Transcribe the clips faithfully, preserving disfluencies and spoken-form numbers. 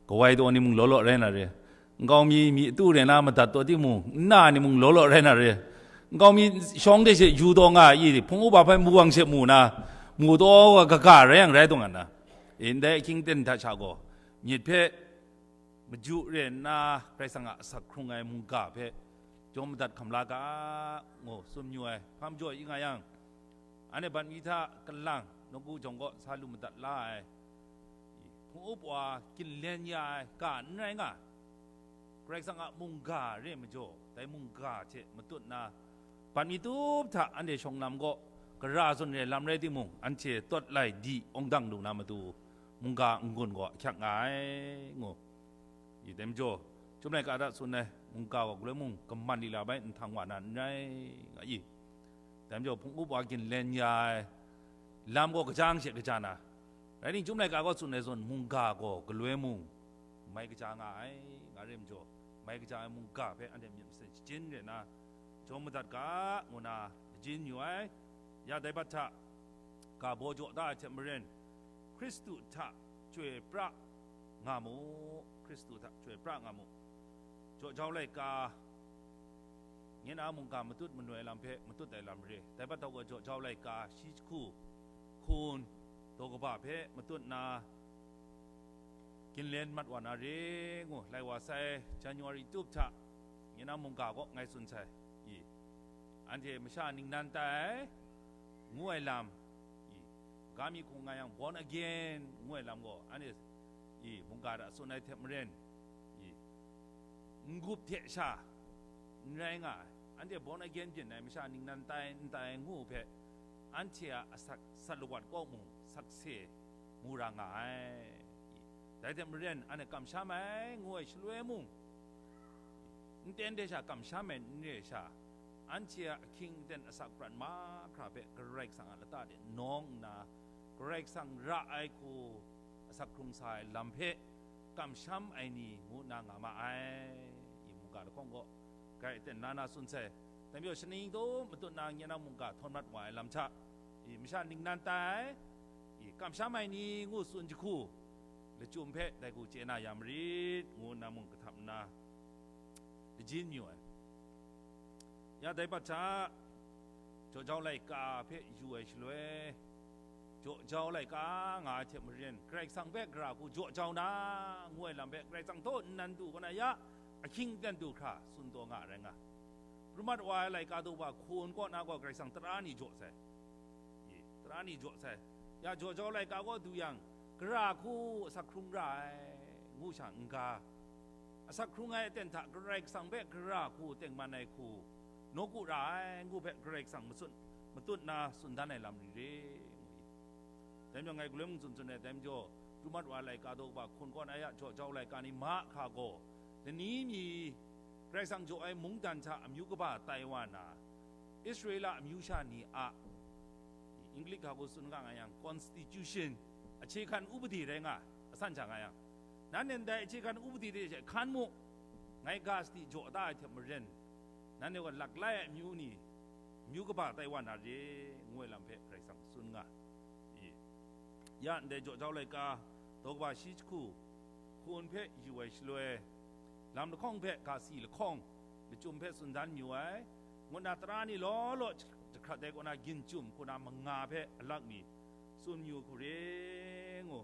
Kawai taw ni mung law law rai na re. Nkau mi myi atu re na madat taw timung, nna ni mung law law rai na re. Nkau mi shawng de she yu taw nga i, hpung upa hpe mu wang she mu na, mu taw wa kaga rai yang rai taw nga na. Ndai ahkying ten hta sha gaw, myit hpe maju re nna, Karai Kasang a asak hkrung ai mungga hpe jawm madat hkam la ga, ngu tsun mayu ai. Hpa majaw i nga yang, anhte ban mi hta kalang, nawku jawng kaw sa lu madat la ai, hpung up wa ginlen ya ai ga n rai nga, Karai Kasang a mungga re majaw, dai mungga hte matut na, ban mi tup hta anhte shawng lam gaw, gara zawn re lam rai timung, anhte tawt lai di awng dang lu na matu, mungga n-gun gaw ahkyak nga ai, ngu. I dai majaw, Chyum laika hta tsun ai, mungga gaw galoi mung kaman li la bai, nhtang wa na n rai, nga i. Dai majaw, hpung up wa ginlen ya ai lam gaw kaja hte kaja na, rai ningchyum laika gaw tsun ai zawn, mungga gaw galoi mung mai kaja nga ai, nga re majaw, mai kaja ai mungga hpe anhte myit masin shajin re na, jawm madat ga, ngu na majin yu ai. Ya dai bat hta, ga baw jaw da ai hte maren, Hkristu hta chyoi pra nga mu, Hkristu hta chyoi pra nga mu. Jaw jau laika, nye na mungga matut manoi lam hpe matut ai lam re. Dai bat hta gaw jaw jau laika shi jahku, hkun, daw kaba hpe matut na, ginlen mat wa na re, ngu lai wa sai, January tup hta, nye na mungga kaw ngai tsun sai, i, anhte masha ningnan tai ai, ngu ai lam, i, ga mi hkung nga yang born again, ngu ai lam gaw, anhte, i, mungga hta tsun ai hte maren, i, n-gup hte sha n rai nga ai, anhte born again byin ai masha ningnan tai n tai ngu hpe, anhte a asak, sat lawat kaw mung sakse mu ra nga ai. Dai hte maren, anhte kamsham ai ngu ai shaloi mung, nten de sha kamsham ai n re sha, anhte a ahkying aten asak prat mahkra hpe Karai Kasang a lata de nawng nna, Karai Kasang ra ai hku asak hkrung sa ai lam hpe kamsham ai ni ngu nna nga ma ai. I mungga lahkawng gaw grai aten la na tsun sai. Dai majaw, shaning dum matut na nye na mungga htawn mat wa ai lam hta, i, masha ningnan tai ai, i, kamsham ai ni ngu tsun jahku, lachyum hpe dai hku chye na ya marit, ngu nna mung kahtap nna, lajin mayu ai. Ya dai bat hta, jaw jau laika hpe yu ai shaloi, jaw jau laika nga ai hte maren, Karai Kasang hpe gara hku jaw jau na, ngu ai lam hpe Karai Kasang htaw nnan du kaw na ya, ahkying aten du hkra tsun taw nga ai rai nga. Pru mat wa ai laika daw ba hkun kaw na gaw Karai Kasang tara ni jaw sai. I, tara ni jaw sai. Ya jaw jau laika kaw du yang, gara hku asak hkrung ra ai, ngu sha n-ga, asak hkrung ai aten hta Karai Kasang hpe gara hku tengman ai hku, nawku ra ai ngu hpe Karai Kasang matsun, matut na tsun dan ai lam ri re, ngu i. Dai majaw ngai galoi mung tsun tsun ai, dai majaw, pru mat wa ai laika daw kaba hkun kaw na ya jaw jau laika ni mahkra gaw, lani mi Karai Kasang jaw ai mungdan hta amyu kaba tai wa na, Israela amyu sha ni a, English ga gaw tsun nga nga yang, constitution, ahkye hkan upadi rai nga, asan sha nga yang, nanhte ndai ahkye hkan upadi hte she hkan mu, ngai ga sadi jaw da ai hte maren, nanhte gaw laklai ai amyu ni, amyu kaba tai wa na re, ngu ai lam hpe Karai Kasang tsun nga i. Ya ndai jaw jau laika, daw kaba shi jahku, hkun hpe yu ai shaloi, lam lahkawng hpe ga si lahkawng, lachyum hpe tsun dan mayu ai, ngut na tara ni law law jahkrat ai kaw na ginchyum hku na manga hpe alak mi tsun mayu hku re ngu.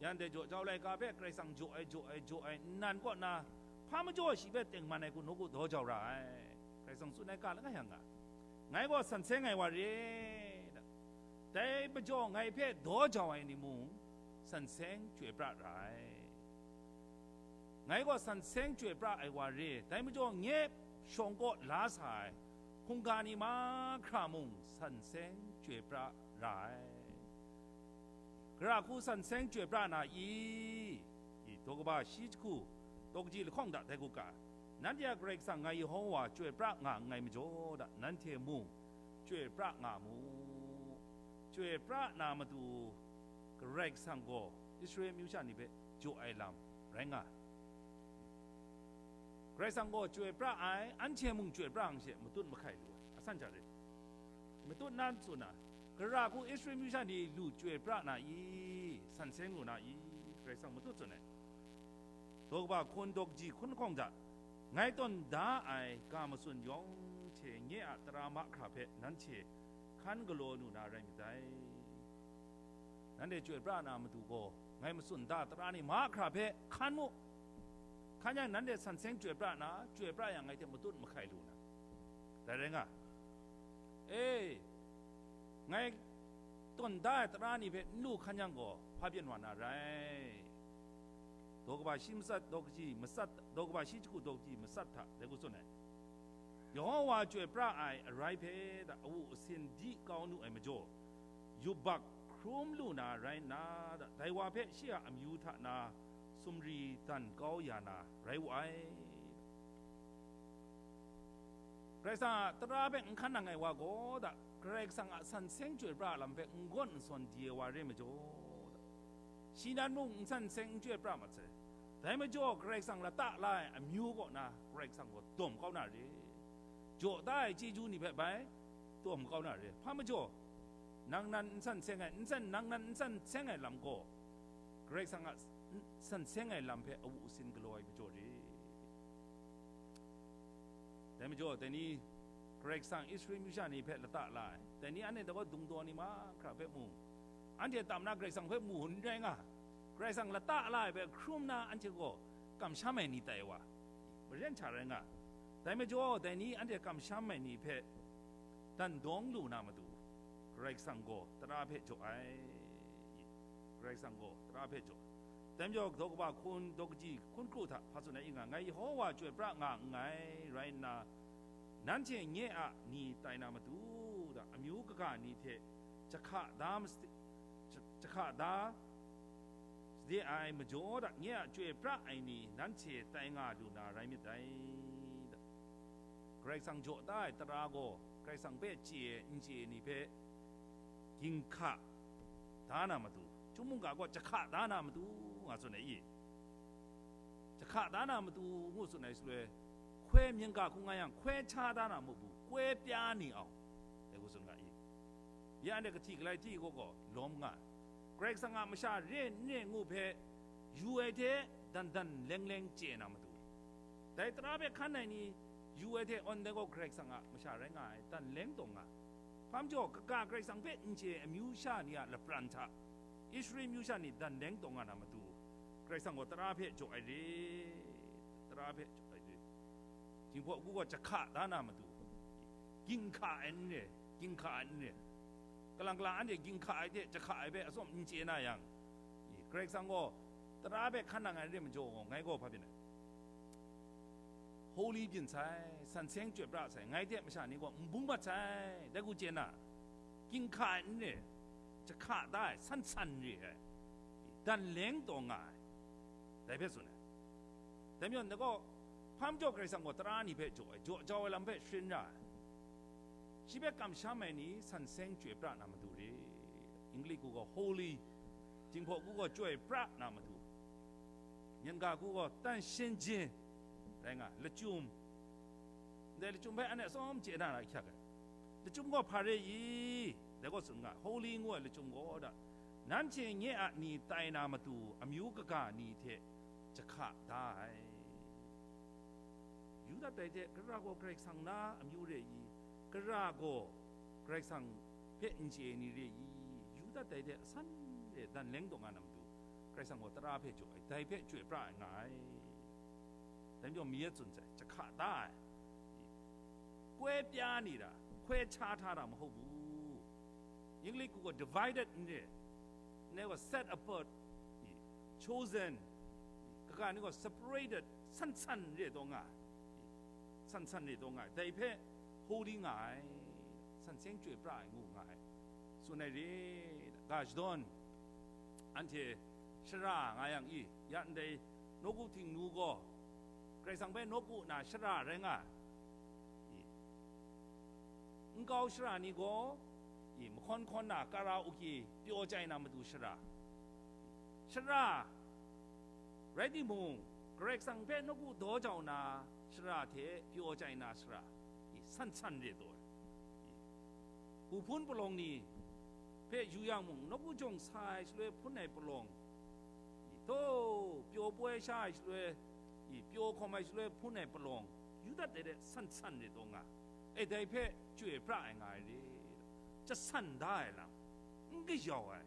Yan dai jaw jau laika hpe Karai Kasang jaw ai, jaw ai, jaw ai nnan kaw na, hpa majaw shi hpe tengman ai hku nawku daw jau ra ai. Karai Kasang tsun ai ga langai yang nga, ngai gaw san seng ai wa re, dai majaw ngai hpe daw jau ai ni mung, san seng chyoi pra ra ai. Ngai gaw san seng chyoi pra ai wa re, dai majaw nye shawng kaw la sa ai hkungga ni mahkra mung san seng chyoi pra ra ai. Gara hku san seng chyoi pra na i? I daw kaba shi jahku, daw kaji lahkawng hta dai hku ga, nanhte a Karai Kasang ngai Yehova chyoi pra nga nngai majaw hta, nanhte mung chyoi pra nga mu. Chyoi pra na matu Karai Kasang gaw Israel amyu sha ni hpe jaw ai lam rai nga ai. Karai Kasang gaw chyoi pra ai, anhte mung chyoi pra ai she matut mahkai lu ai, asan hta rit. Matut nan tsun na, gara hku Israel amyu sha ni lu chyoi pra na i? San seng lu na i? Karai Kasang matut tsun ai. daw kaba hkun daw kaji hkun lahkawng hta, ngai tawn da ai ga matsun yawng hte nye a tara mahkra hpe nanhte hkan galaw lu na rai myit dai. Nanhte chyoi pra na matu gaw, ngai matsun da tara ni mahkra hpe hkan mu. Hkan yang, nanhte san seng chyoi pra na, chyoi pra yang, ngai hte matut mahkai lu na. Dai rai nga, e, ngai tawn da ai tara ni hpe n lu hkan yang gaw, hpa byin wa na rai. Daw kaba shi matsat, daw kaji matsat, daw kaba shi jahku daw kaji matsat hta, dai hku tsun ai. Yehowa chyoi pra ai arai hpe da awu asin di kau nu ai majaw, yubak hkrum lu na rai nna, dai wa hpe shi a amyu hta na sumri dan kau ya na rai wu ai. Karai Kasang a tara hpe n hkan nang ai wa gaw da, Karai Kasang a san seng chyoi pra lam hpe n gawn n sawn di ai wa re majaw da, shi nan mung n san seng n chyoi pra mat sai. Dai majaw Karai Kasang lata la ai amyu kaw na Karai Kasang gaw dawm kau na re. Jaw da ai chyeju ni hpe bai dawm kau na re. Hpa majaw, nang nan n san seng ai, n san, nang nan n san seng ai lam gaw, Karai Kasang a n-, san seng ai lam hpe awu asin galaw ai majaw re. Dai majaw, dai ni Karai Kasang Israel masha ni hpe lata la ai, dai ni anhte gaw dungdaw ni mahkra hpe mung, anhte tam na Karai Kasang hpe mu n rai nga, Karai Kasang lata la ai hpe hkrum na anhte gaw kamsham ai ni tai wa, maren hta rai nga. Dai majaw, dai ni anhte kamsham ai ni hpe dan dawng lu na matu, Karai Kasang gaw tara hpe jaw ai. Karai Kasang gaw tara hpe jaw. Dai majaw, daw kaba hkun daw kaji hkun kru hta hpa tsun ai i nga, ngai Yehowa chyoi pra nga nngai, rai nna, nanhte nye a ni tai na matu da, amyu kaga ni hte jahka da masi-, jahka da sade ai majaw da, nye a chyoi pra ai ni nanhte tai nga lu na rai myit dai da. Karai Kasang jaw da ai tara gaw, Karai Kasang hpe chye ai n chye ai ni hpe, ginhka da na matu, chyum mungga gaw jahka da na matu, nga tsun ai i? Jahka da na matu ngu tsun ai shaloi, hkoi myen ga hku nga yang, hkoi hta da na matu, hkoi pya ni au, dai hku tsun nga i? Ya anhte kahti galai hti gaw gaw lawm nga ai. Karai Kasang a masha re n re ngu hpe yu ai hte dan dan leng leng chye na matu, dai tara hpe hkan ai ni yu ai hte awn dai gaw Karai Kasang a masha rai nga ai, dan leng taw nga ai. Hpa majaw, kaga Karai Kasang hpe n chye ai amyu sha ni a lapran hta, Israel amyu sha ni dan leng taw nga na matu, Karai Kasang gaw tara hpe jaw ai re, tara hpe jaw ai re. Jinghpaw agu gaw jahka da na matu, ginhka ai n re, ginhka ai n re. Kalang kalang anhte ginhka ai hte jahka ai hpe atsawm n chye na yang, Karai Kasang gaw tara hpe hkan nang ai re majaw gaw, ngai gaw hpa byin ai? Holy byin sai, san seng chyoi pra sai, ngai hte masha ni gaw n bung mat sai, dai hku chye na, ginhka ai n re, jahka da ai, san san re ai, dan leng taw nga ai, dai hpe tsun ai. Dai majaw, ndai gaw, hpa majaw Karai Kasang gaw tara ni hpe jaw ai, jaw jau ai lam hpe sharin ra ai. Shi hpe kamsham ai ni san seng chyoi pra na matu re. Inglik hku gaw holy, Jinghpaw hku gaw chyoi pra na matu, myen ga hku gaw tan shin jin rai nga, lachyum, ndai lachyum hpe anhte atsawm chye na ra hkyak ai. Lachyum gaw hpa re i? Dai gaw tsun nga, holy ngu ai lachyum gaw da, nanhte nye a ni tai na matu amyu kaga ni hte jahka da ai. Yu dat dai hte, gara gaw Karai Kasang na amyu re i? Gara gaw Karai Kasang hpe n chye ai ni re i? Yu dat dai hte, asan re dan leng taw nga na matu, Karai Kasang gaw tara hpe jaw ai, dai hpe chyoi pra ai nga ai. Dai majaw, mi e tsun sai, jahka da ai, ကွဲပြားနေတာ, ခွဲခြားထားတာ မဟုတ်ဘူး. Inglik hku gaw divided n re, ndai gaw set apart, chosen, kaga ni gaw separated, san san re taw nga ai, san san re taw nga ai, dai hpe holy nga ai, san seng chyoi pra ai ngu nga ai, tsun ai re. Ga shadawn, anhte shara nga yang i, ya ndai nawku Htingnu gaw Karai Kasang hpe nawku na shara rai nga ai. I, nkau shara ni gaw, i, mahkawn hkawn na karaoke pyaw chyai na matu shara, shara rai timung, Karai Kasang hpe nawku daw jau na shara hte pyaw chyai na shara, i, san san re taw ai. I, hku hpun palawng ni hpe yu yang mung, nawku jawng sa ai shaloi hpun ai palawng, i, taw, pyaw poi sha ai shaloi, i, pyaw hkawm ai shaloi hpun ai palawng, yu dat ai de san san re taw nga, e, dai hpe chyoi pra ai nga ai re, jasan da ai lam, n kayau ai,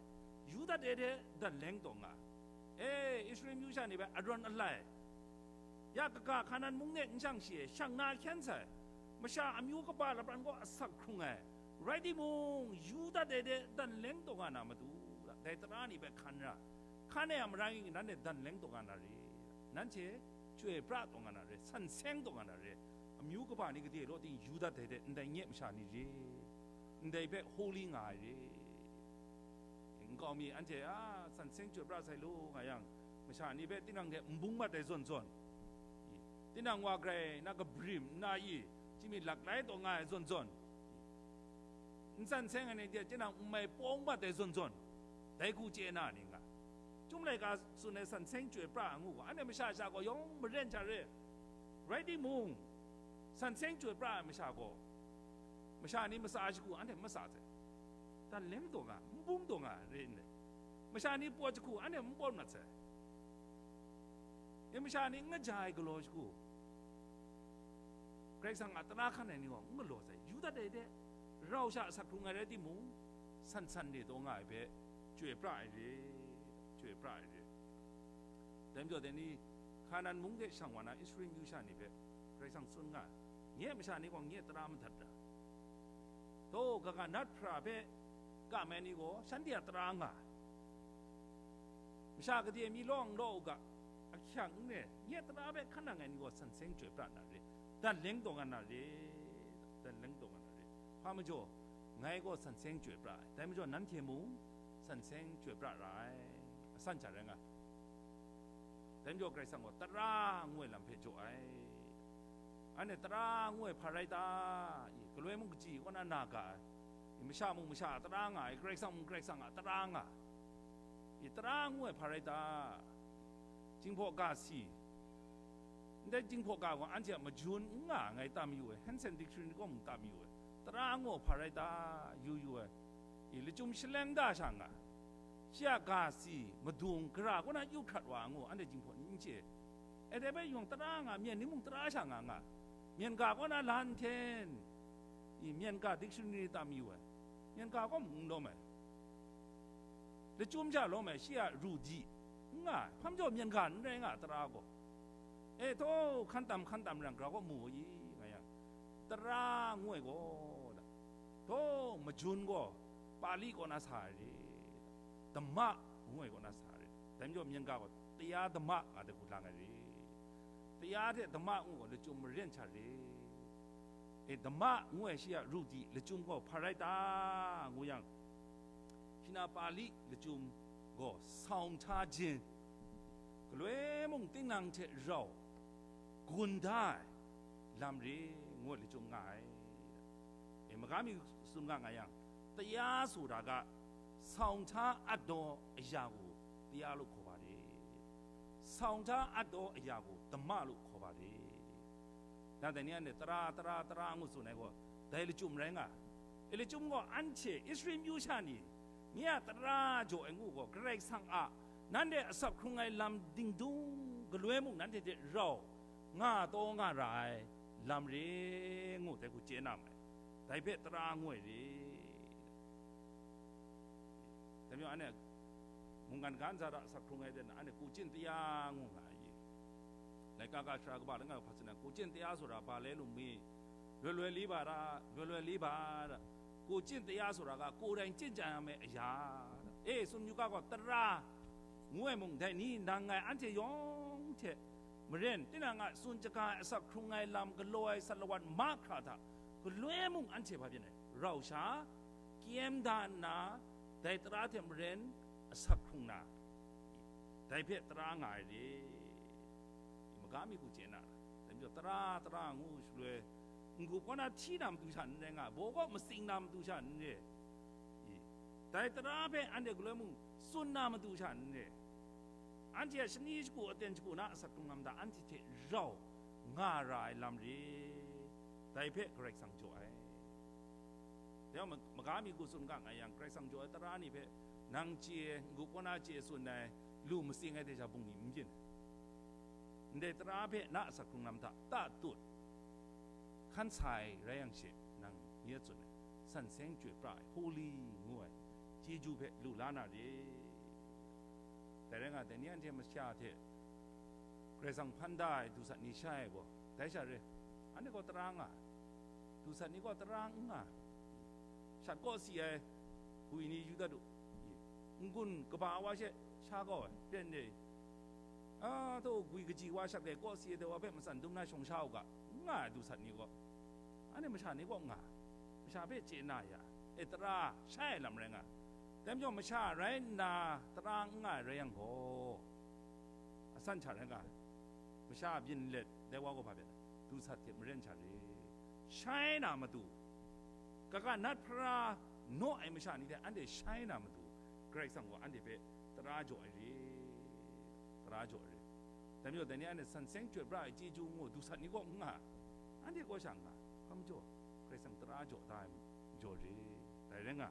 yu dat ai de dan leng taw nga, e, Israel myu sha ni hpe arawn alai, ya kaga Hkanan mung de n shang shi e, shang na hkyen sai, masha amyu kaba lapran gaw asak hkrung ai, rai timung, yu dat ai de dan leng taw nga na matu, dai tara ni hpe hkan ra, hkan ai a marai nanhte dan leng taw nga na re, nanhte chyoi pra taw nga na re, san seng taw nga na re, amyu kaba ni gade law ting yu dat ai de ndai nye masha ni re, ndai hpe holy nga ai re. Nkau mi anhte a san seng chyoi pra sai lu nga yang, masha ni hpe tinang hte n bung mat ai zawn zawn, tinang wa grai na kabrim nna i, chimyit laklai taw nga ai zawn zawn, n san seng ai ni hte tinang n mai pawng mat ai zawn zawn, dai hku chye na ni nga. Chyum laika tsun ai san seng chyoi pra ai ngu gaw, anhte masha sha gaw yawng maren sha re. Rai timung, san seng chyoi pra ai masha gaw, masha ni matsa shagu anhte n matsa sai, dan leng taw nga, n bung taw nga re n le, masha ni pawt shagu anhte n pawt mat sai, e, masha ni n kaja ai galaw shagu, Karai Kasang a tara hkan ai ni gaw n galaw sai, yu dat ai de, rau sha asak hkrung ai rai timung, san san re taw nga ai hpe chyoi pra ai re, chyoi pra ai re. Dai majaw dai ni, Hkanan mung de shang wa na Israel myu sha ni hpe Karai Kasang tsun nga, nye masha ni gaw nye tara madat ra, taw, kaga nat hpra hpe kam ai ni gaw shanhte a tara nga ai. Masha gade mi lawng law u ga, ahkyang n re, nye tara hpe hkan nang ai ni gaw san seng chyoi pra na re, dan leng taw nga na re, dan leng taw nga na re. Hpa majaw, ngai gaw san seng chyoi pra ai, dai majaw nanhte mung san seng chyoi pra ra ai, asan hta rai nga. Dai majaw Karai Kasang gaw tara ngu ai lam hpe jaw ai. Anhte tara ngu ai hpa rai ta? I, galoi mung kaji kaw na na ga ai, i, masha mung masha a tara nga ai, Karai Kasang mung Karai Kasang a tara nga ai, i, tara ngu ai hpa rai ta? Jinghpaw ga si, ndai jinghpaw ga gaw anhte a majun n nga ai ngai tam yu ai, Hansen Dictionary kaw mung tam yu ai, tara ngu ai hpa rai ta? Yu yu ai, i, lachyum shaleng da sha nga, shi a ga si, madung, gara kaw na yu hkrat wa ai ngu, anhte jinghpaw ni n chye. E, dai bai yung tara nga, myen ni mung tara sha nga nga, myen ga kaw na lan hten, i, myen ga dictionary tam yu ai, myen ga kaw mung n lawm ai, lachyum sha lawm ai, shi a ru di n nga ai, hpa majaw myen ga n rai nga ai tara gaw. E, taw, hkan tam hkan tam rai yang, gara kaw mu i, nga yang, tara ngu ai gaw, da, taw, majun gaw Pali kaw na sa ai re, dama ngu ai kaw na sa ai re, dai majaw myen ga gaw taya dama nga ai hku lang ai re, taya hte dama ngu gaw lachyum maren sha re. E, dama ngu ai shi a ru di lachyum gaw hpa rai ta? Ngu yang, shi na Pali lachyum gaw saung hta jin, galoi mung tinang hte rau gun da ai lam re ngu ai lachyum nga ai. E, maga mi tsun nga nga yang, taya sara ga, saung hta at daw aya gaw taya lu hkaw ba re, saung hta at daw aya gaw dama lu hkaw ba re. Nang dai ni anhte tara, tara, tara ngu tsun ai gaw, dai lachyum rai nga ai. E, lachyum gaw anhte Israel myu sha ni, nye a tara jaw ai ngu gaw, Karai Kasang a nanhte asak hkrung ai lam dingdung, galoi mung nanhte hte rau nga taw nga ra ai lam re ngu, dai hku chye na mai, dai hpe tara ngu ai re. Dai majaw, anhte mungkan ga ntsa hta asak hkrung ai hte na, anhte kuchin taya ngu nga ai. Laika ga shara kaba langai hpa tsun ai, kuchin taya sara ba le lu mi, loi loi li ba ra, loi loi li ba ra, kuchin taya sara ga, ku rai chyin chyan ya me aya ra. E, tsun yu ga gaw, tara ngu ai mung, dai ni nang ngai anhte yawng hte maren, tinang a tsun shaga ai asak hkrung ai lam galaw ai salawat mahkra hta, galoi mung anhte hpa byin ai, rau sha kyem da nna, dai tara hte maren asak hkrung na, dai hpe tara nga ai re. I, maga mi hku chye na ra, dai majaw tara, tara ngu shaloi, n-gup kaw na hti na matu sha n rai nga, baw kaw matsing na matu sha n re, i, dai tara hpe anhte galoi mung tsun na matu sha n re, anhte a shani shagu aten shagu na asak hkrung lam hta anhte hte rau nga ra ai lam re, dai hpe Karai Kasang jaw ai. Dai yawng ma-, maga mi hku tsun ga nga yang, Karai Kasang jaw ai tara ni hpe nang chye, n-gup kaw na chye tsun ai, lu matsing ai hte sha bungli n byin. Ndai tara hpe na asak hkrung lam hta ta tut hkan sa ai rai yang she, nang nye tsun ai, san seng chyoi pra ai, holy ngu ai chyeju hpe lu la na re. Dai rai nga, dai ni anhte masha hte Karai Kasang hpan da ai dusat ni shai ai gaw, dai sha re, anhte gaw tara nga ai, dusat ni gaw tara n nga ai, shat kaw si ai gwi ni yu dat u, n-gun kaba wa she sha kau ai, ren re, a, taw, gwi kaji wa shat kai kaw si ai, dai wa hpe matsan dum na shawng sha u ga, n nga ai dusat ni gaw, anhte masha ni kaw nga ai, masha hpe chye na ya, e, tara shai ai lam rai nga ai. Dai majaw, masha rai nna tara n nga ai rai yang gaw, asan hta rai nga ai. Masha byin let dai wa gaw hpa pyi ai? Dusat hte maren sha re. Shai na matu, kaga nat hpara naw ai masha ni hte anhte shai na matu, Karai Kasang gaw anhte hpe tara jaw ai re, tara jaw ai re. Dai majaw, dai ni anhte san seng chyoi pra ai chyeju ngu dusat ni kaw n nga, anhte kaw sha n nga, hpa majaw, Karai Kasang tara jaw da ai majaw re, dai rai nga.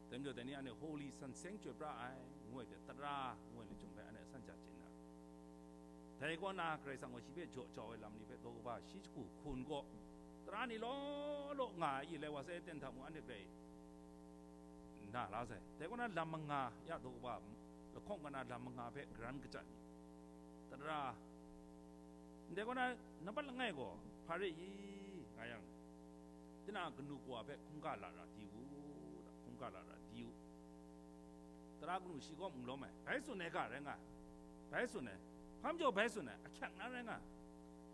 Dai majaw, dai ni anhte holy, san seng chyoi pra ai, ngu ai hte tara ngu ai lachyum hpe anhte asan hta chye na, dai kaw na Karai Kasang gaw shi hpe jaw jau ai lam ni hpe daw kaba shi jahku hkun kaw, tara ni law law nga ai, lai wa sai ten hta mung anhte grai na la sai. Dai kaw na lam manga ya daw kaba, lahkawng kaw na lam manga hpe garan kachyan ni, tara, ndai kaw na nampat langai gaw hpa re i, nga yang, tinang kanu kawa hpe hkungga lara di u, hkungga lara di u. Tara kanu shi kaw n-, lawm ai, bai tsun ai ga rai nga ai, bai tsun ai, hpa majaw bai tsun ai, ahkyak na rai nga ai,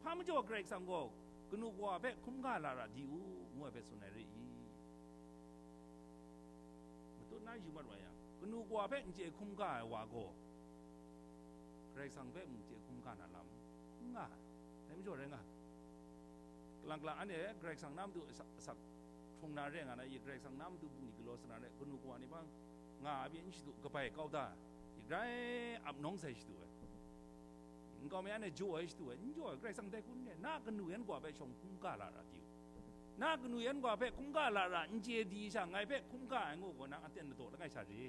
hpa majaw Karai Kasang gaw kanu kawa hpe hkungga lara di u, ngu ai hpe tsun ai re i? Matut na yu mat wa yang, kanu kawa hpe n chye hkungga ai wa gaw, Karai Kasang hpe mung chye hkungga na lam n nga ai. Dai majaw rai nga, kalang kalang anhte Karai Kasang na matu asak, asak hkrung na re nga na i, Karai Kasang na matu bungli galaw sa na re, kanu kawa ni hpang nga a pyi n shadu, kabai kau da, i, grai ap nawng sai shadu ai, nkau mi anhte jaw ai shadu ai, n jaw ai, Karai Kasang dai hku n re, na kanu yan kawa hpe shawng hkungga lara di u, na kanu yan kawa hpe hkungga lara n chye di sha, ngai hpe hkungga ai ngu gaw, nang aten madaw langai sha re.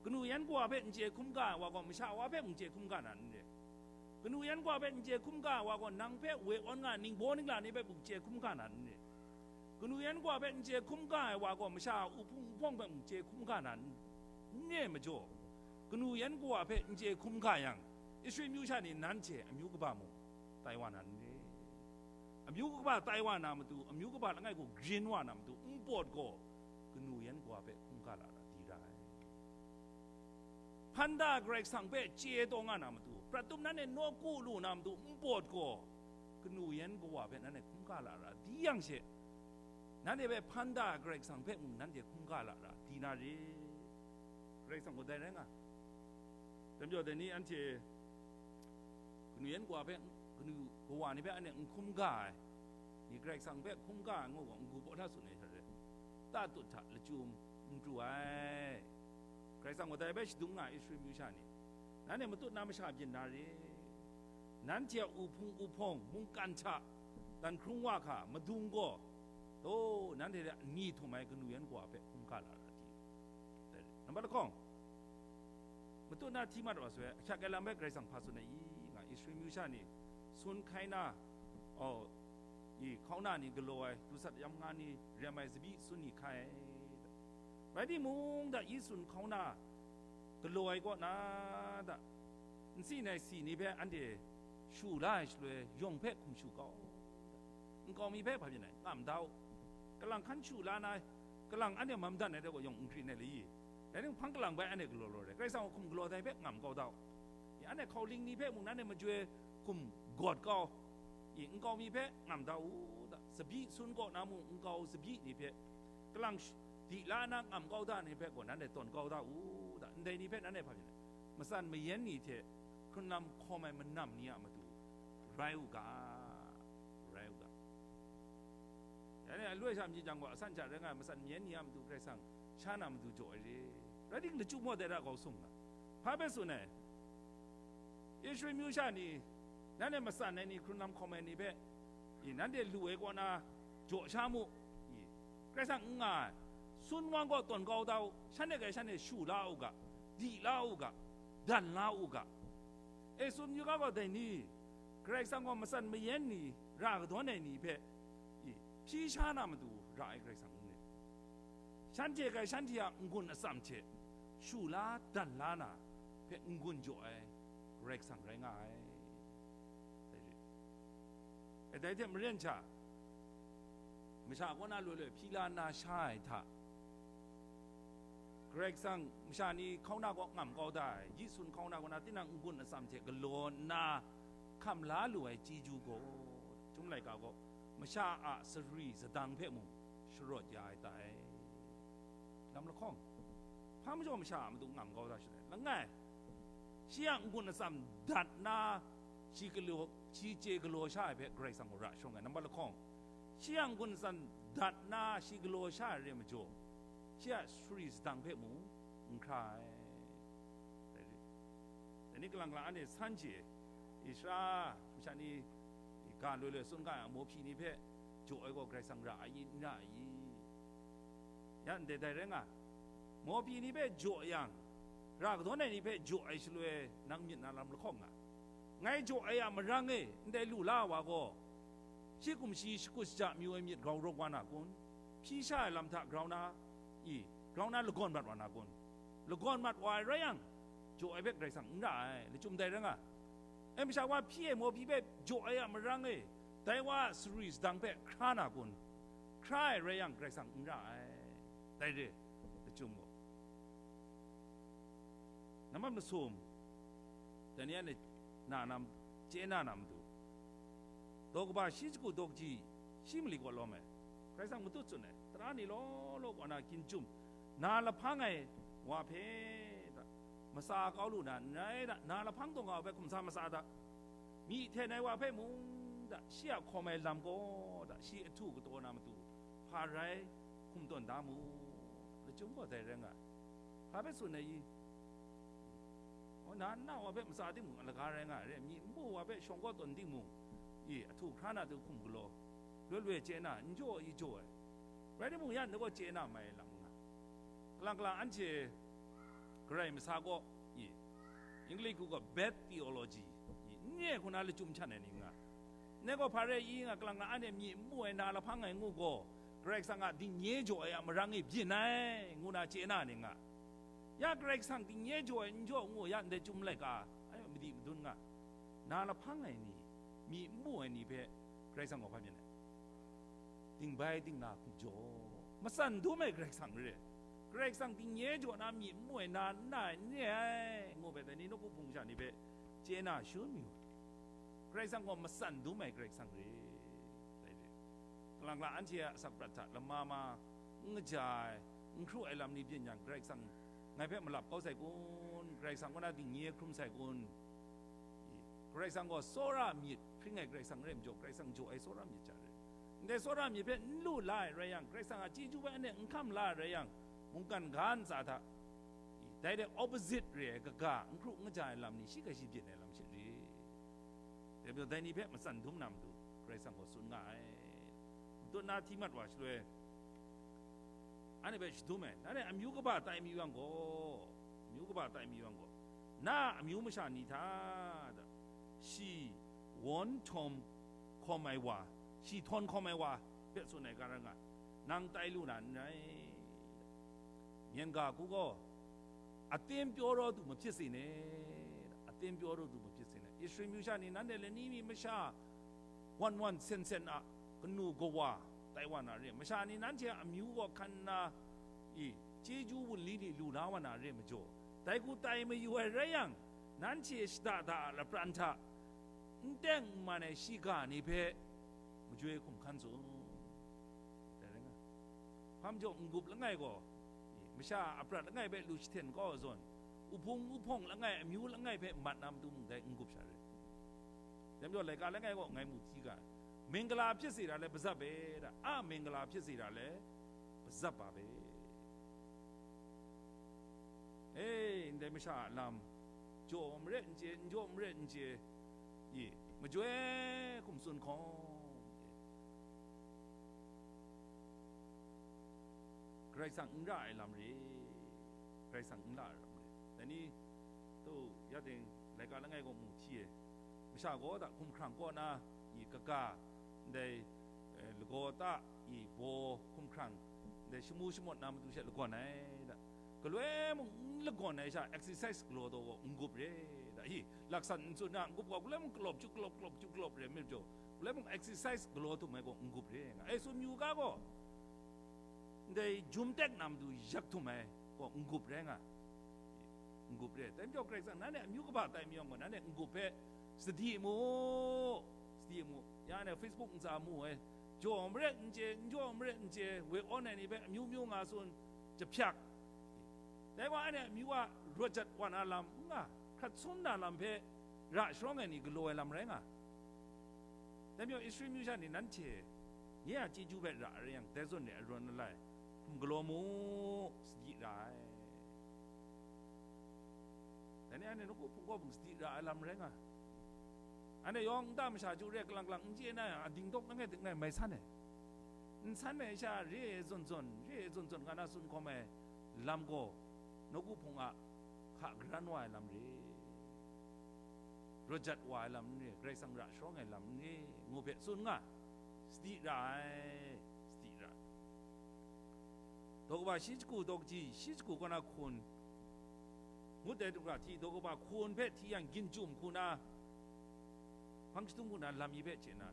Kanu yan kawa hpe n chye hkungga ai wa gaw, masha wa hpe mung chye hkungga na n re. Kanu yan kawa hpe n chye hkungga ai wa gaw, nang hpe woi awn nga ai ningbaw ningla ni hpe mung chye hkungga na n re. Kanu yan kawa hpe n chye hkungga ai wa gaw, masha a uhpung uhpawng hpe mung chye hkungga na n, n re majaw, kanu yan kawa hpe n chye hkungga yang, Israel myu sha ni nanhte amyu kaba mung tai wa na n re. Amyu kaba tai wa na matu, amyu kaba langai gaw grin wa na matu, npawt gaw kanu yan kawa hpe hkungga lara di ra ai. Hpan da Karai Kasang hpe chye taw nga na matu, prat tum nanhte nawku lu na matu, npawt gaw kanu yan kawa hpe nanhte hkungga lara di yang she, nanhte hpe hpan da Karai Kasang hpe mung nanhte hkungga lara di na re. Karai Kasang gaw dai rai nga. Dai majaw, dai ni anhte kanu yan kawa hpe, kanu kawa ni hpe anhte n hkungga ai, ni Karai Kasang hpe hkungga ai ngu gaw, n-gu paw hta tsun ai hta re, ta tut hta lachyum n pru ai. Karai Kasang gaw dai hpe shadum nga ai Israel myu sha ni, nanhte matut na masha byin na re, nanhte a uhpung uhpawng, mungkan hta, dan hkrung wa hka, madung gaw, taw, nanhte hte ni htum ai kanu yan kawa hpe hkungga lara di. Nambat lahkawng, matut na hti mat wa sai, ahkyak ai lam hpe Karai Kasang hpa tsun ai i, nga Israel myu sha ni, sun hkai na, oh, i, hkauna ni galaw ai, dusat yam nga ni rem ai tsabyi sun ni hkai ai, rai timung, da i sun hkauna galaw ai kaw na, da nsi nai si ni hpe anhte shu la ai shaloi, yawng hpe hkum shu kau, nkau mi hpe hpa byin ai, ngam da u, kalang hkan shu la na, kalang anhte mam dan ai de gaw yawng n grin ai le i? Dai ning hpang kalang bai anhte galaw law re, Karai Kasang a hkum galaw dai hpe ngam kau da u. I, anhte hkauling ni hpe mung nanhte majoi hkum gawt kau, i, nkau mi hpe ngam da u, da, tsabyi sun kaw na mung nkau tsabyi ni hpe, kalang sh-, di la na ngam kau da ni hpe gaw nanhte tawn kau da u, da, ndai ni hpe nanhte hpa byin ai, matsan mayan ni hte hkrun lam hkawm ai manam ni a matu rai u ga, rai u ga. Ya ni, aloi sha myit jang gaw, asan hta rai nga ai matsan mayan ni a matu Karai Kasang sha na matu jaw ai re. Rai timung, lachyum gaw dai ra kau sung nga. Hpa hpe tsun ai? Israel myu sha ni, nanhte matsan ai ni, hkrun lam hkawm ai ni hpe, i, nanhte lu ai kaw na jaw sha mu, i, Karai Kasang n nga ai, sun wang gaw tawn kau da u, shanhte hpe shanhte shu la u ga, di la u ga, dan la u ga, E, tsun yu ga gaw dai ni, Karai Kasang gaw matsan mayan ni, ra kadawn ai ni hpe, i, hpyi sha na matu ra ai Karai Kasang n rai. Shanhte gaw shanhte a n-gun atsam hte shu la dan la na hpe n-gun jaw ai Karai Kasang rai nga ai. Dai re. E, dai hte maren sha, masha kaw na loi loi hpyi la nna sha ai hta, Karai Kasang masha ni hkauna kaw ngam kau da ai, yi sun hkauna kaw na tinang n-gun atsam hte galaw nna hkam la lu ai chyeju gaw, Chyum laika gaw masha a sari sadang hpe mung sharawt ya ai ta ai. Lam lahkawng, hpa majaw masha a matu ngam kau da shaloi, langai, shi a n-gun atsam dat na, shi galaw, shi chye galaw sha ai hpe Karai Kasang gaw ra sharawng ai. Nambat lahkawng, shi a n-gun atsam dat na, shi galaw sha ai re ai majaw, shi a sari sadang hpe mung n hkra ai. Dai re. Dai ni kalang kalang anhte san hte, Israela masha ni ga loi loi tsun ga ai mawhpyi ni hpe jaw ai gaw Karai Kasang ra ai i, n ra ai i? Ya ndai dai rai nga, mawhpyi ni hpe jaw yang, ra kadawn ai ni hpe jaw ai shaloi nang myit na lam lahkawng nga. Ngai jaw ai a marang e, ndai lu la wa gaw, shi kumshi shakut shaja amyu ai myit grau rawk wa na kun? Hpyi sha ai lam hta grau na, i, grau na lagawn mat wa na kun? Lagawn mat wa ai rai yang, jaw ai hpe Karai Kasang n ra ai, lachyum dai rai nga. E, masha wa hpyi ai mawhpyi hpe jaw ai a marang e, dai wa a sari sadang hpe hkra na kun? Hkra ai rai yang, Karai Kasang n ra ai. Dai re, lachyum gaw. Nambat masum, Daniel ni na nam, chye na na matu, daw kaba shi shagu daw kaji shi mali kaw lawm ai, Karai Kasang matut tsun ai, tara ni law law kaw na ginjum, na lahpang ai wa hpe da, matsa kau lu na n rai da, na lahpang taw nga wa hpe hkum sa matsa da, myi hten ai wa hpe mung da, shi a hkawm ai lam gaw da, shi ahtu kataw na matu hpa rai hkum tawn da mu, lachyum gaw dai rai nga ai. Hpa hpe tsun ai i? O, na nna wa hpe matsa timung alaga rai nga ai re, myi n mu wa hpe shawng kau tawn timung, i, ahtu hkra na tu hkum galaw, loi loi chye na, n jaw i jaw ai. Rai timung, ya ndai gaw chye na mai lam nga. Kalang kalang anhte Karai masa gaw, i, English hku gaw bad theology, i, n re hku na lachyum htan ai ni nga. Ndai gaw hpa rai i nga, kalang kalang anhte myi n mu ai, na lahpang ai ngu gaw, Karai Kasang a dingnye jaw ai a marang e byin ai, ngu na chye na ni nga. Ya Karai Kasang dingnye jaw ai n jaw ngu, ya ndai Chyum laika, ai madi madun nga, na lahpang ai ni, myi n mu ai ni hpe Karai Kasang gaw hpa byin ai? Dingbai dingna hkum jaw, matsan dum ai Karai Kasang re. Karai Kasang dingnye jaw na myi n mu ai, na n na ai n re ai, ngu hpe dai ni nawku hpung sha ni hpe chye na shun mayu. Karai Kasang gaw matsan dum ai Karai Kasang re. Dai re. Kalang la anhte a asak prat hta lama ma, n kaja ai, n hkru ai lam ni byin yang, Karai Kasang ngai hpe malap kau sai kun? Karai Kasang kaw na dingnye hkrum sai kun? I, Karai Kasang gaw tsawra myit hpring ai Karai Kasang rai majaw, Karai Kasang jaw ai tsawra myit hta re. Ndai tsawra myit hpe n lu la ai rai yang, Karai Kasang a chyeju hpe anhte n hkam la ai rai yang, mungkan ga ntsa hta, i, dai de opposite re ai kaga, n hkru n kaja ai lam ni shi hkrai shi byin ai lam sha re. Dai majaw, dai ni hpe matsan dum na matu, Karai Kasang gaw tsun nga ai. Matut na hti mat wa shaloi, anhte hpe shadum ai, nanhte amyu kaba tai mayu yang gaw, amyu kaba tai mayu yang gaw, na a amyu masha ni hta, shi won htawm hkawm ai wa, shi htawn hkawm ai wa hpe tsun ai ga rai nga, nang tai lu na n rai. Myen ga hku gaw, အသင်းပြောတော်သူ မဖြစ်စေနဲ့, အသင်းပြောတော်သူ မဖြစ်စေနဲ့. Israel မျိုးရှ ni, nanhte lani mi masha wan wan sen sen a kanu kawa tai wa na re, masha ni nanhte a amyu gaw hkan nna, i, chyeju wunli ni lu la wa na re majaw, dai hku tai mayu ai rai yang, nanhte shada da a lapran hta n teng n man ai shiga ni hpe majoi hkum hkan tsun. Dai rai nga. Hpa majaw, n-gup langai gaw, i, masha a prat langai hpe lu jahten kau ai zawn, uhpung uhpawng langai, amyu langai hpe mat na matu mung dai n-gup sha re. Dai majaw, laika langai gaw ngai mu hti ga ai. မင်္ဂလာဖြစ်စေတာလည်း ပါးစပ်ပဲတဲ့, အမင်္ဂလာဖြစ်စေတာလည်း ပါးစပ်ပါပဲ. E, ndai masha a lam, jaw maret n chye, n jaw maret n chye, i, majoi hkum tsun hkawng, i, Karai Kasang n ra ai lam re, Karai Kasang n ra ai lam re. Dai ni, tu, ya ting, Laika langai gaw mu hti e. Masha gaw da hkumhkrang kaw na i kaga, ndai, eh, lagaw ta i baw hkumhkrang, ndai shamu shamawt na matu she lagawn ai da. Galoi mung n lagawn ai sha, exercise galaw taw gaw n-gup re da. Hi, laksan n tsun na, n-gup gaw galoi mung kalawp chyu, kalawp, kalawp chyu, kalawp re mi jaw, galoi mung exercise galaw htum ai gaw n-gup re nga. E, tsun yu ga gaw, ndai jum tek na matu yak htum ai gaw n-gup rai nga, n-gup re. Dai majaw Karai Kasang, nanhte amyu kaba tai mayawng gaw, nanhte n-gup hpe sadi mu, sadi mu. Ya anhte Facebook ntsa mu ai, jaw maret n chye, n jaw maret n chye, we awn ai ni hpe amyu myu nga tsun, jahpyak. Dai gaw anhte amyu a rawt jat wa na lam n nga, hkrat sum na lam hpe ra sharawng ai ni galaw ai lam rai nga. Dai majaw Israel myu sha ni nanhte, nye a chyeju hpe ra ai rai yang, dai zawn re ai arawn alai hkum galaw mu, sadi ra ai. Dai ni anhte nawku hpung kaw hpung sadi ra ai lam rai nga. Anhte yawng nta masha chyu re kalang kalang n chye na yang, a dingdawk langai dingrai mai san ai. N san ai sha re ai zawn zawn, re ai zawn zawn nga na tsun hkawm ai lam gaw, nawku hpung a hka garan wa ai lam re, rawt jat wa ai lam n re, Karai Kasang ra sharawng ai lam n re, ngu hpe tsun nga, sadi ra ai, sadi ra ai. Daw kaba shi shagu daw kaji, shi shagu kaw na hkun, ngut ai du hkra hti, daw kaba hkun hpe hti yang, ginchum hku na, hpang shadung hku na lam mi hpe chye na,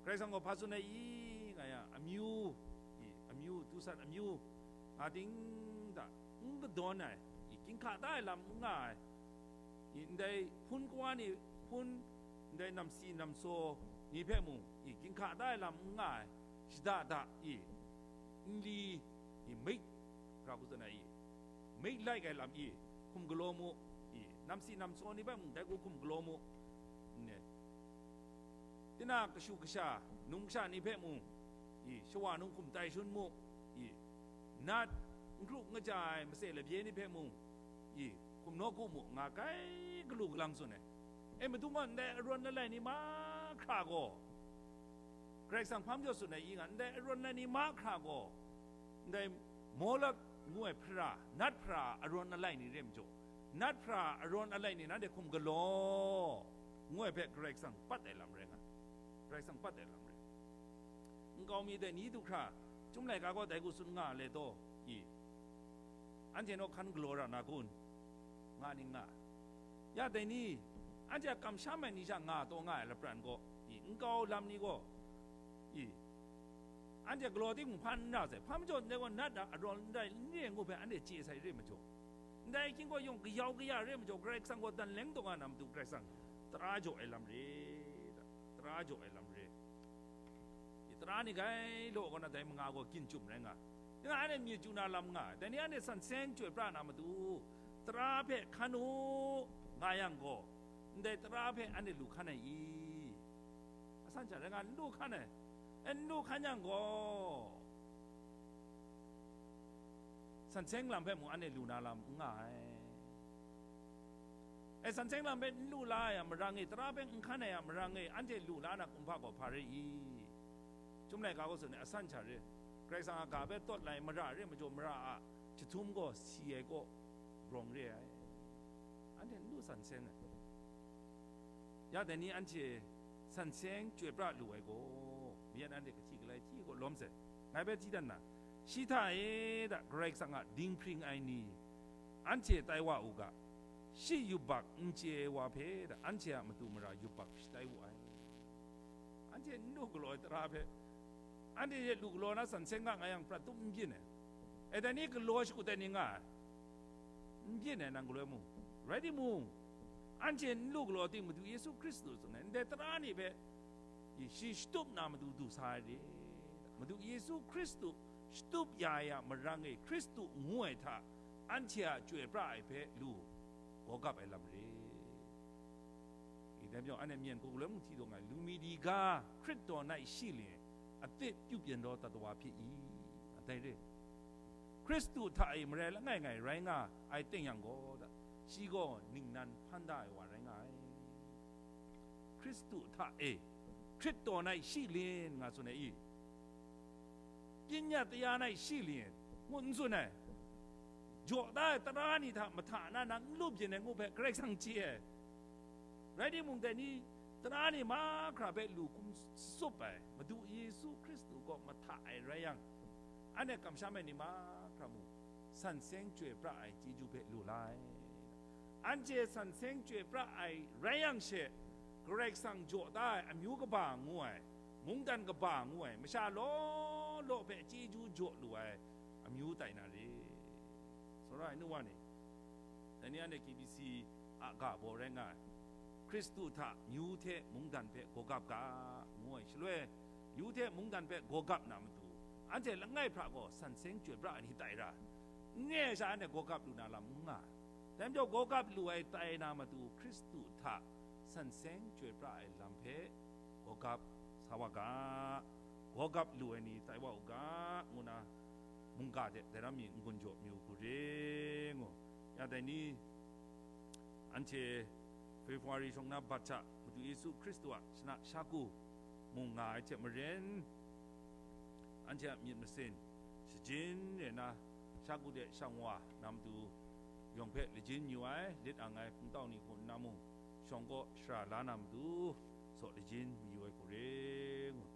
Karai Kasang gaw hpa tsun ai i, nga yang, amyu, i, amyu, tusat amyu, nga ting da, n kadawn ai, i, ginhka da ai lam n nga ai, i, ndai hpun kawa ni, hpun, ndai namsi namsaw ni hpe mung, i, ginhka da ai lam n nga ai, shada da, i, nli, i, mik, ra hku tsun ai, i, mik laik ai lam, i, hkum galaw mu, i, namsi namsaw ni hpe mung dai hku hkum galaw mu, ne. Tinang kashu kasha, num kasha ni hpe mung, i, shawa num hkum tai shun mu, i, nat, n hkru n kaja ai mase labye ni hpe mung, i, hkum nawku mu, nga kai galu galang tsun ai. E, matu gaw ndai arawn alai ni mahkra gaw, Karai Kasang hpang jaw tsun ai i nga, ndai arawn alai ni mahkra gaw, ndai Molek ngu ai hpara, nat hpara arawn alai ni re majaw, nat hpara arawn alai ni nanhte hkum galaw, ngu ai hpe Karai Kasang pat ai lam rai nga, Karai Kasang pat ai lam rai. Nkau mi dai ni du hkra, Chyum laika gaw dai hku tsun nga le taw, i, anhte naw hkan galaw ra na kun? Nga ning nga. Ya dai ni, anhte a kamsham ai ni sha nga taw nga ai lapran gaw, i, nkau lam ni gaw, i, anhte galaw timung hpa n ra sai, hpa majaw ndai gaw nat a arawn n rai n re ngu hpe anhte chye sai re majaw, ndai hkying gaw yawng kayau kaya re majaw, Karai Kasang gaw dan leng taw nga na matu Karai Kasang tara jaw ai lam re, tara jaw ai lam re. I, tara ni grai law kaw na dai manga gaw ginchum rai nga, tinang anhte myit chyu na lam nga, dai ni anhte san seng chyoi pra na matu, tara hpe hkan u, nga yang gaw, ndai tara hpe anhte lu hkan ai i? Asan sha rai nga, n lu hkan ai. E, n lu hkan yang gaw, san seng lam hpe mung anhte lu na lam n nga ai. E, san seng lam hpe n lu la ai a marang e, tara hpe n hkan ai a marang e, anhte lu la na kumhpa gaw hpa re i? Chyum laika gaw tsun ai, asan sha re, Karai Kasang a ga hpe tawt lai mara re majaw, mara a jahtum gaw si ai kaw rawng re ai. Anhte n lu san seng ai. Ya dai ni anhte san seng chyoi pra lu ai gaw, mayan anhte kahti galai hti gaw lawm sai. Ngai hpe hti dan na, shi hta e da Karai Kasang a dinghpring ai ni, anhte tai wa u ga, shi yubak n chye ai wa hpe da, anhte a matu mara yubak shatai wu ai. Anhte n lu galaw ai tara hpe, anhte hte lu galaw na san seng nga nga yang, prat tup n byin ai. E, dai ni galaw shakut ai ni nga ai, n byin ai, nang galoi mung. Rai timung, anhte n lu galaw ting, Madu Yesu Hkristu tsun ai ndai tara ni hpe, i, shi shatup na matu du sa ai re. Madu Yesu Hkristu shatup ya ai a marang e, Hkristu ngu ai hta anhte a chyoi pra ai hpe lu, gawgap ai lam re. I, dai majaw, anhte myen hku galoi mung hti taw nga ai, lu mi di ga, Hkristu nai shi lin, a tit pyu pyen raw tawa hpyi i? Dai re. Hkristu hta e marai langai ngai rai nga ai teng yang gaw, da, shi gaw ningnan hpan da ai wa rai nga ai. Hkristu hta e, Hkristu nai shi lin nga tsun ai i? Pyin ya taya nai shi lin ngu n tsun ai. jaw da ai tara ni hta mahta na nang n lu byin ai ngu hpe Karai Kasang chye ai. Rai timung, dai ni tara ni mahkra hpe lu hkum tsup ai, Madu Yesu Hkristu kaw mahta ai rai yang, anhte kamsham ai ni mahkra mung, san seng chyoi pra ai chyeju hpe lu la ai. Anhte san seng chyoi pra ai rai yang she, Karai Kasang jaw da ai amyu kaba ngu ai, mungdan kaba ngu ai, masha law law hpe chyeju jaw lu ai amyu tai na re. Sara ai nu wa ni, dai ni anhte K B C a ga baw rai nga ai, Hkristu hta myu hte mungdan hpe gawgap ga, ngu ai shaloi, myu hte mungdan hpe gawgap na matu, anhte langai hpra gaw san seng chyoi pra ai ni tai ra, n re ai sha anhte gawgap lu na lam n nga ai. Dai majaw, gawgap lu ai tai na matu, Hkristu hta san seng chyoi pra ai lam hpe gawgap sa wa ga, gawgap lu ai ni tai wa u ga, ngu na mungga hte dai ram mi n-gun jaw mayu hku re ngu. Ya dai ni, anhte February shawng na bat hta Madu Yesu Hkristu a shana shagu mung nga ai hte maren, anhte a myit masin shajin re na, shagu de shang wa na matu yawng hpe lajin yu ai, lit ang ai hpungtau ni hku nna mung, shawng kaw shara la na matu, saw lajin mayu ai hku re ngu.